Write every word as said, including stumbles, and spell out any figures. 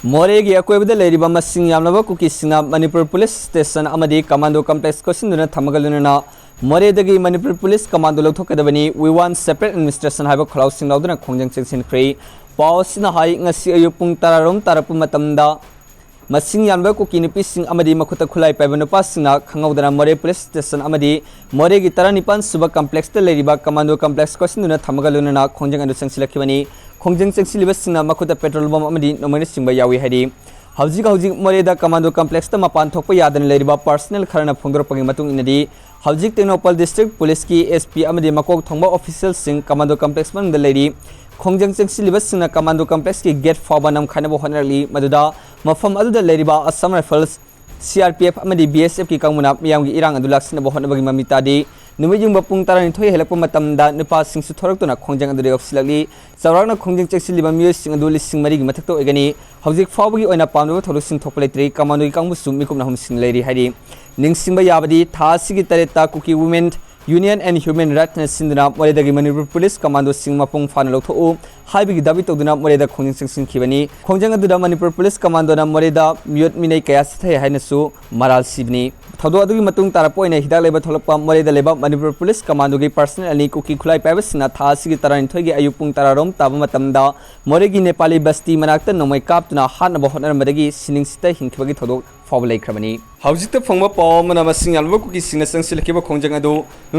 ꯃꯣꯔꯦꯒꯤ ꯑꯀꯣꯏꯕꯗ ꯂꯩꯔꯤꯕ ꯃꯁꯤꯡ ꯌꯥꯝꯂꯕ ꯀꯨꯀꯤꯁꯤꯡꯅ ꯃꯅꯤꯄꯨꯔ ꯄꯨꯂꯤꯁ ꯁ꯭ꯇꯦꯁꯟ ꯑꯃꯗꯤ ꯀꯃꯥꯟꯗꯣ ꯀꯝꯄ꯭ꯂꯦꯛꯁ ꯀꯣꯏꯁꯤꯟꯗꯨꯅ ꯊꯝꯕꯒ ꯂꯣꯏꯅꯅ ꯃꯣꯔꯦꯗꯒꯤ ꯃꯅꯤꯄꯨꯔ ꯄꯨꯂꯤꯁ ꯀꯃꯥꯟꯗꯣ ꯂꯧꯊꯣꯛꯀꯗꯕꯅꯤ, We want separate administration ꯍꯥꯏꯕ ꯈꯣꯜꯂꯥꯎꯁꯤꯡ ꯂꯧꯗꯨꯅ ꯈꯣꯡꯖꯪ ꯆꯪꯁꯤꯟꯈ꯭ꯔꯦ꯫ ꯄꯥꯎ ꯑꯁꯤꯅ ꯍꯥꯏ, ꯉꯁꯤ ꯑꯌꯨꯛ ꯄꯨꯡ ꯇꯔꯥꯔꯣꯝ ꯇꯥꯔꯛꯄ ꯃꯇꯝꯗ ꯃꯁꯤꯡ ꯌꯥꯝꯂꯕ ꯀꯨꯀꯤ ꯅꯨꯄꯤꯁꯤꯡ ꯑꯃꯗꯤ ꯃꯈꯨꯠꯇ ꯈꯨꯠꯂꯥꯏ ꯄꯥꯏꯕ ꯅꯨꯄꯥꯁꯤꯡꯅ ꯈꯪꯍꯧꯗꯅ ꯃꯣꯔꯦ ꯄꯨꯂꯤꯁ ꯁ꯭ꯇꯦꯁꯟ ꯑꯃꯗꯤ ꯃꯣꯔꯦꯒꯤ ꯇꯔꯥꯅꯤꯄꯥꯟ ꯁꯨꯕ ꯀꯝꯄ꯭ꯂꯦꯛꯁꯇ ꯂꯩꯔꯤꯕ ꯀꯃꯥꯟꯗꯣ ꯀꯝꯄ꯭ꯂꯦꯛꯁ ꯀꯣꯏꯁꯤꯟꯗꯨꯅ ꯊꯝꯃꯒ ꯂꯣꯏꯅꯅ ꯈꯣꯡꯖꯪ ꯑꯗꯨ ꯆꯪꯁꯤꯜꯂꯛꯈꯤꯕꯅꯤ꯫ ꯈꯣꯡꯖꯪ ꯆꯪꯁꯤꯜꯂꯤꯕꯁꯤꯡꯅ ꯃꯈꯨꯠꯇ ꯄꯦꯇ꯭ꯔꯣꯜ ꯕꯣꯝ ꯑꯃꯗꯤ ꯅꯣꯡꯃꯩꯅꯆꯤꯡꯕ ꯌꯥꯎꯏ ꯍꯥꯏꯔꯤ꯫ ꯍꯧꯖꯤꯛ ꯍꯧꯖꯤꯛ ꯃꯣꯔꯦꯗ ꯀꯃꯥꯟꯗꯣ ꯀꯝꯄ꯭ꯂꯦꯛꯁꯇ ꯃꯄꯥꯟ ꯊꯣꯛꯄ ꯌꯥꯗꯅ ꯂꯩꯔꯤꯕ ꯄꯥꯔꯁꯅꯦꯜ ꯈꯔꯅ ꯐꯣꯡꯗꯣꯔꯛꯄꯒꯤ ꯃꯇꯨꯡ ꯏꯟꯅꯗꯤ, ꯍꯧꯖꯤꯛ ꯇꯦꯡꯅꯧꯄꯜ ꯗꯤꯁꯇ꯭ꯔꯤꯛ ꯄꯨꯂꯤꯁꯀꯤ ꯑꯦꯁ ꯄꯤ ꯑꯃꯗꯤ ꯃꯀꯣꯛ ꯊꯣꯡꯕ ꯑꯣꯐꯤꯁꯤꯌꯦꯜꯁꯤꯡ ꯀꯃꯥꯟꯗꯣ ꯀꯝꯄ꯭ꯂꯦꯛꯁ ꯃꯅꯨꯡꯗ ꯂꯩꯔꯤ꯫ ꯈꯣꯡꯖꯪ ꯆꯪꯁꯤꯜꯂꯤꯕꯁꯤꯡꯅ ꯀꯃꯥꯟꯗꯣ ꯀꯝꯄ꯭ꯂꯦꯛꯁꯀꯤ ꯒꯦꯠ ꯐꯥꯎꯕ ꯅꯝꯈꯥꯏꯅꯕ ꯍꯣꯠꯅꯔꯛꯂꯤ꯫ ꯃꯗꯨꯗ ꯃꯐꯝ ꯑꯗꯨꯗ ꯂꯩꯔꯤꯕ Assam rifles, C R P F ꯑꯃꯗꯤ ꯕꯤ ꯑꯦꯁ ꯑꯦꯐꯀꯤ ꯀꯥꯡꯕꯨꯅ ꯃꯤꯌꯥꯝꯒꯤ ꯏꯔꯥꯡ ꯑꯗꯨ ꯂꯥꯛꯁꯤꯟꯅꯕ ꯍꯣꯠꯅꯕꯒꯤ ꯃꯃꯤ ꯇꯥꯔꯤ꯫ ꯅꯨꯃꯤꯠ ꯌꯨꯡꯕ ꯄꯨꯡ ꯇꯔꯥꯅꯤꯊꯣꯏ ꯍꯦꯜꯂꯛꯄ ꯃꯇꯝꯗ ꯅꯨꯄꯥꯁꯤꯡꯁꯨ ꯊꯣꯔꯛꯇꯨꯅ ꯈꯣꯡꯖꯪ ꯑꯗꯨꯗ ꯌꯥꯎꯁꯤꯜꯂꯛꯂꯤ꯫ ꯆꯥꯎꯔꯥꯛꯅ ꯈꯣꯡꯖꯪ ꯆꯪꯁꯤꯜꯂꯤꯕ ꯃꯤꯑꯣꯏꯁꯤꯡ ꯑꯗꯨ ꯂꯤꯁꯤꯡ ꯃꯔꯤꯒꯤ ꯃꯊꯛꯇ ꯑꯣꯏꯒꯅꯤ꯫ ꯍꯧꯖꯤꯛ ꯐꯥꯎꯕꯒꯤ ꯑꯣꯏꯅ ꯄꯥꯝꯅꯕ ꯊꯧꯗꯣꯛꯁꯤꯡ ꯊꯣꯛꯄ ꯂꯩꯇ꯭ꯔꯤ꯫ ꯀꯃꯥꯟꯗꯣꯒꯤ ꯀꯥꯡꯕꯨꯁꯨ ꯃꯤꯀꯨꯞꯅ ꯑꯍꯨꯝ ꯁꯤꯟ ꯂꯩꯔꯤ ꯍꯥꯏꯔꯤ꯫ ꯅꯤꯡꯁꯤꯡꯕ ꯌꯥꯕꯗꯤ, ꯊꯥ ꯑꯁꯤꯒꯤ ꯇꯔꯦꯠꯇ ꯀꯨꯀꯤ ꯋꯨꯃꯦꯟ ꯌꯨꯅꯤꯌꯟ ꯑꯦꯟ ꯍ꯭ꯌꯨꯃꯦꯟ ꯔꯥꯏꯠꯅ ꯁꯤꯟꯗꯨꯅ ꯃꯣꯔꯦꯗꯒꯤ ꯃꯅꯤꯄꯨꯔ ꯄꯨꯂꯤꯁ ꯀꯃꯥꯟꯗꯣꯁꯤꯡ ꯃꯄꯨꯡ ꯐꯥꯅ ꯂꯧꯊꯣꯛꯎ ꯍꯥꯏꯕꯒꯤ ꯗꯥꯕꯤ ꯇꯧꯗꯨꯅ ꯃꯣꯔꯦꯗ ꯈꯣꯡꯖꯪ ꯆꯪꯁꯤꯟꯈꯤꯕꯅꯤ꯫ ꯈꯣꯡꯖꯪ ꯑꯗꯨꯗ ꯃꯅꯤꯄꯨꯔ ꯄꯨꯂꯤꯁ ꯀꯃꯥꯟꯗꯣꯅ ꯃꯣꯔꯦꯗ ꯃꯤꯑꯣꯠ ꯃꯤꯅꯩ ꯀꯌꯥ ꯆꯠꯊꯩ ꯍꯥꯏꯅꯁꯨ ꯃꯔꯥꯜ ꯁꯤꯕꯅꯤ꯫ ꯊꯧꯗꯣꯛ ꯑꯗꯨꯒꯤ ꯃꯇꯨꯡ ꯇꯥꯔꯛꯄ ꯑꯣꯏꯅ ꯍꯤꯗꯥꯛ ꯂꯩꯕ ꯊꯣꯛꯂꯛꯄ ꯃꯣꯔꯦꯗ ꯂꯩꯕ ꯃꯅꯤꯄꯨꯔ ꯄꯨꯂꯤꯁ ꯀꯃꯥꯟꯗꯣꯒꯤ ꯄꯥꯔꯁꯅꯦꯜ ꯑꯅꯤ ꯀꯨꯀꯤ ꯈꯨꯠꯂꯥꯏ ꯄꯥꯏꯕꯁꯤꯡꯅ ꯊꯥ ꯑꯁꯤꯒꯤ ꯇꯔꯥꯅꯤꯊꯣꯏꯒꯤ ꯑꯌꯨꯛ ꯄꯨꯡ ꯇꯔꯥꯔꯣꯝ ꯇꯥꯕ ꯃꯇꯝꯗ ꯃꯣꯔꯦꯒꯤ ꯅꯦꯄꯥꯂꯤ ꯕꯁꯇꯤ ꯃꯅꯥꯛꯇ ꯅꯣꯡꯃꯩ ꯀꯥꯞꯇꯨꯅ ꯍꯥꯠꯅꯕ ꯍꯣꯠꯅꯔꯝꯕꯗꯒꯤ ꯁꯤꯅꯤꯡ ꯁꯤꯠꯇ ꯍꯤꯡꯈꯤꯕꯒꯤ ꯊꯧꯗꯣꯛ ꯐꯥꯎꯕ ꯂꯩꯈ꯭ꯔꯕꯅꯤ꯫ ꯍꯧꯖꯤꯛꯇ ꯐꯪꯕ ꯄꯥꯎ ꯑꯃꯅ ꯃꯁꯤꯡ ꯌꯥꯝꯂꯕ ꯀꯨꯀꯤꯁꯤꯡꯅ ꯆꯪꯁꯤꯜꯂꯛꯈꯤꯕ ꯈꯣꯡꯖꯪ ꯑꯗꯨ